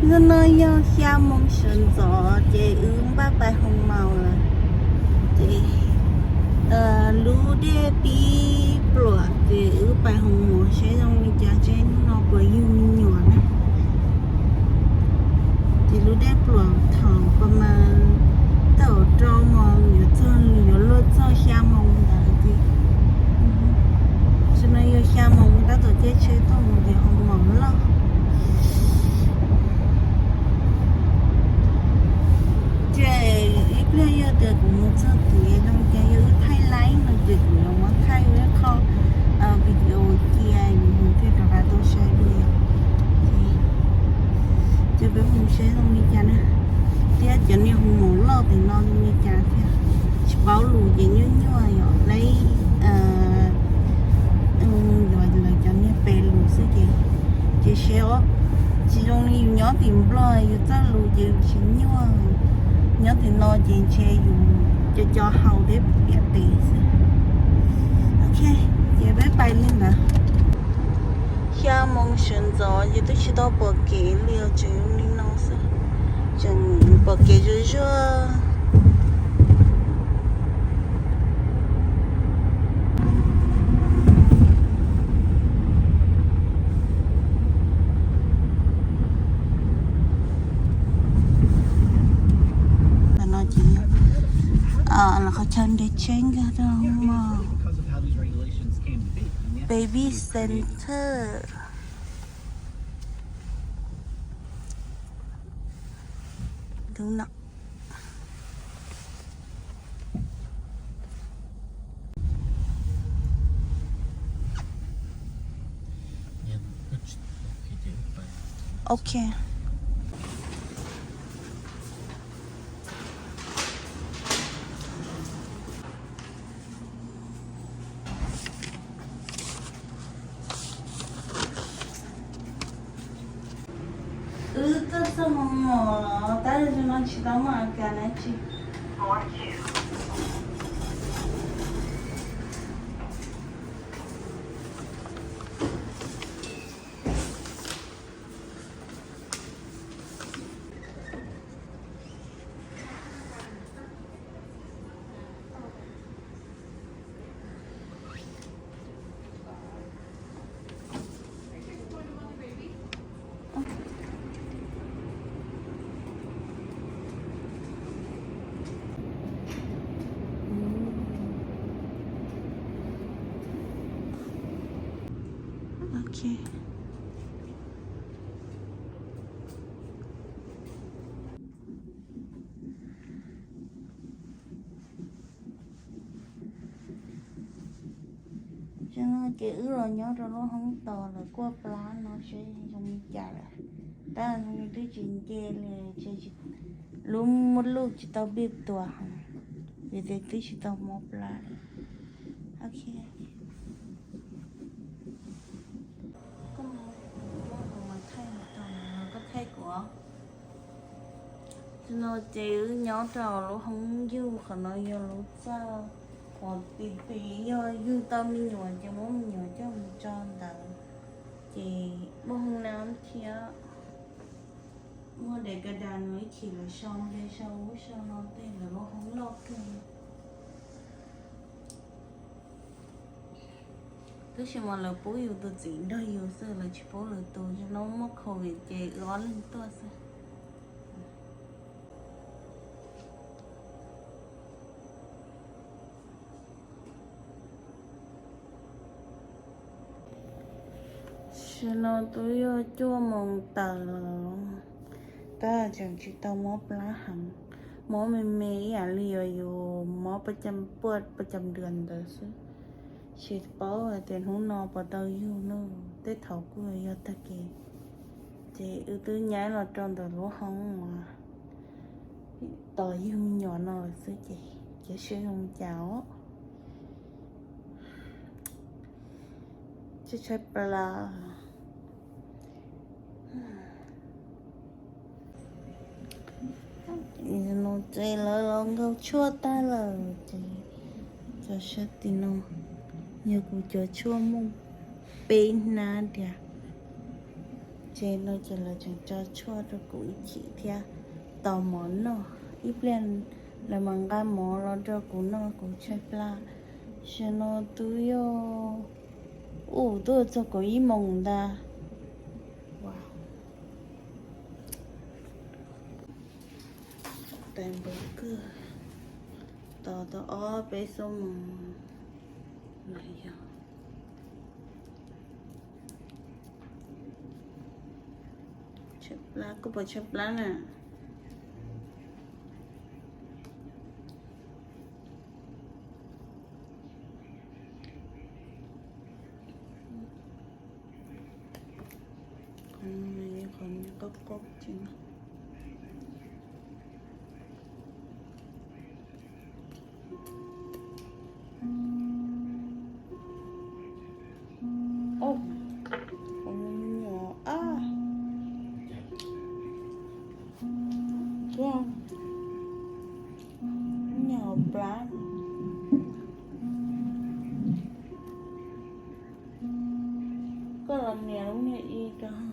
Hnub no yog xya moo sawv ntxov ces wb npaj pais hoo maus lawm. Ces lub dej pib pluam ces wb pais hoo maus seb zoo li cas, seb hnub no puas yug me nyuam na. Ces lub dej pluam thaum pas mas tawm rau mos yuav txog, yuav luag txog xya moo ntawd ces, tam sim no yog xya moo tab tom caij tsheb tuaj mus ces hoo maus loj. Ces ib pliag yog tias kuv mus txog tim zoo cas yog wb thaij live no ces kuv yuav muab thaij wb qho video cia yus mus thiaj rov qab tau saib li. Ces peb mus saib zoo li cas na, thiab cov niag hoo maus loj tim no zoo li cas thiab. Tsis paub lus ces nyuaj nyuaj yom, lawv yuav lawv cov niag pes lus xwb ces, ces seb os, tsis zoo li yus nyob tim Nplog yus txawj lus ces yus tsis nyuaj. Nyob tim no ces ntshe yus co co haus thiab piam tes xwb. Ok, ces peb pais li ntawd. Xya moo sawv ntxov ces twb tsis tau pom kev li os, tseem li no xwb, tseem pom kev zuag zuag. Ntawm no ces lawv qhov chaw nres tsheb nkag rau mos, baby center. Tus no. Ok. Wb tuaj txog hoo maus los tab sis no tsis tau muaj a kas dab tsi. Ok. Ces no ces wb los nyob rau lub hoob tos lawv kuaj plab no seb zoo li cas lawm. Tab sis twb tsis nce li, lub muaj luj tsis tau pib tuas heev, vim tias twb tsis tau mob plab li. Ok. Koj mus, koj mus thaij, koj thaij kuv. Tam sim no ces wb nyob rau lub hoob yug, qhov no yog lub txaj uas tiv tiv, yog yug tau me nyuam ces muab me nyuam coj mus tso ntawd. Ces muaj hoob nab thiab, muaj daim ka das no ib chim lawv sau npe sau ub sau no tej, lawv lub hoob loj kawg. Tab sis mas lawv pub yus tus txiv nrog yus xwb, lawv tsis pub lwm tus, tam sim no muaj covid ces wb ob leeg tuaj xwb. Tam sim no twb yog cuaj moos tawm lawm, tab sis tseem tsis tau mob plab heev, mob me me ib yam li uas yus mob puaj cam duas ntawd xwb. Tsis paub hais tias hnub no puas tau yug na, tej thaum kuj yog tag kis. Ces wb twb nyaib los rau ntawm lub hoob uas tos yug me nyuam no lawm xwb ces, ces seb zoo cas os. Tshaib tshaib plab. Ces lawv los nkaug tshuaj tag lawm ces, cov sab tim no yog kuv cov tshuaj muaj peb hnab tiag. Ces no ces lawv tseem tso tshuaj rau kuv ib chim thiab tos mov noj. Ib pliag lawv mam nqa mov los rau kuv noj, kuv tshaib plab. Tam sim no twb yog, ub, twb txog kaum ib moos ntag. Tais npaum kawg, tos tau ob peb xuab moos lawm yog. Tshaib plab, koj puas tshaib plab na? Qhov no qhov qaub qaub tseeb. Ub, qhov no me nyuam ab, me nyuam plab. Koj los nias lub niag i rau.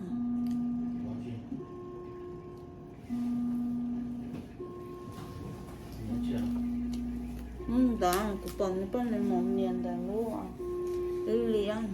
Ntawd kuv pom nws poj niam mus nias ntawm lub, lub liab.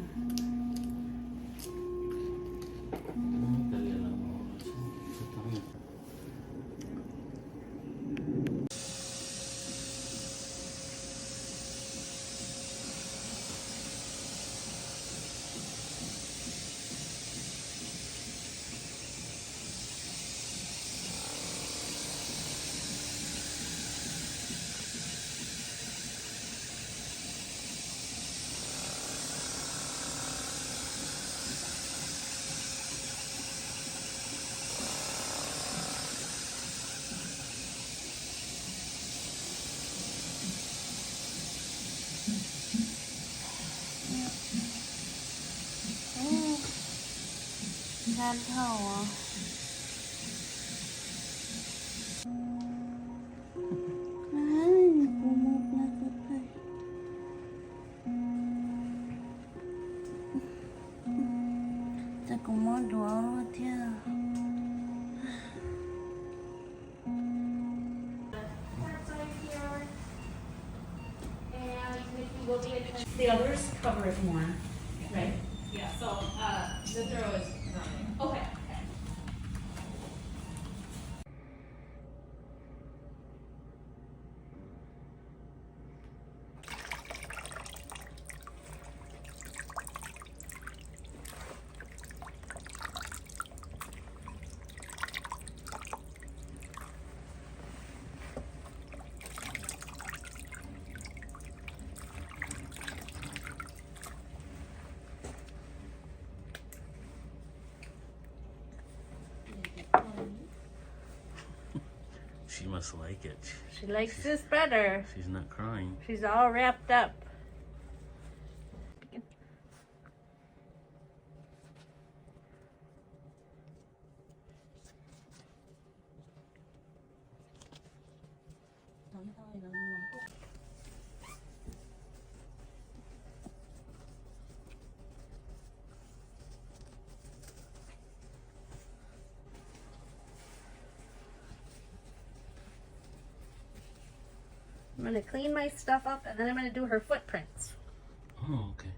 Ntshai dhau. Kuv muab plab txog thaij. Cas kuv muab duav thiab. The others cover it more, right? Yeah, so, uh, the throw is running. Okay, okay. She must like it. She likes this better. She's not crying. She's all wrapped up. I'm gonna clean my stuff up and then I'm gonna do her footprints. Oh, okay.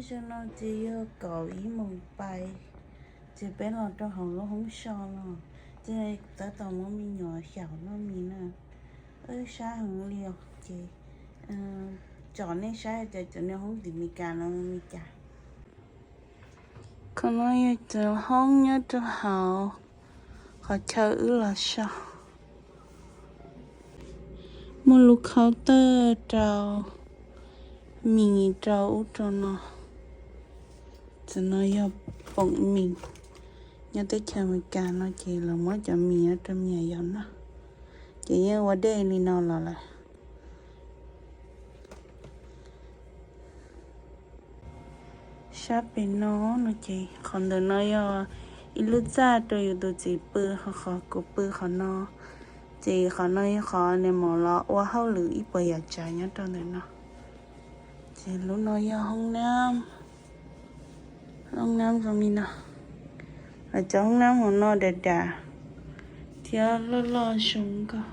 Zaum no ces yog kaum ib moos pais, ces peb los rau hauv lub hoob so no, ces tab tom muab me nyuam xyaum noj mis na. Wb sab heev li os ces tsom nej saib tias cov niag hoob tim Meskas no li cas. Qhov no yog cov hoob nyob rau hauv qhov chaw wb los so. Muaj lub khau tawj rau mis rau ub rau no. Cov no yog poom mis. Nyob teb chaws Amelikas no ces lawv muab cov mis nyob rau mis yos noj, ces yeej ua dej li no los lawm. Sab pem no no ces qhov ntawm no yog ib lub txaj rau yus tus txiv pw, ho qhov kuv pw qhov no. Ces qhov no yog qhov nws mam los ua hauj lwm ib puas yam tsav nyob rau ntawm no. Ces lub no yog hoob nab, hoob nab zoo li no. Lawv cov hoob nab hauv no dav dav thiab loj loj zoo nkauj.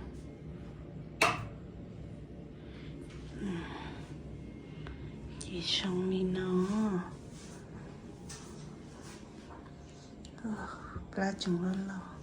Ces zoo li no. Plab tseem loj loj.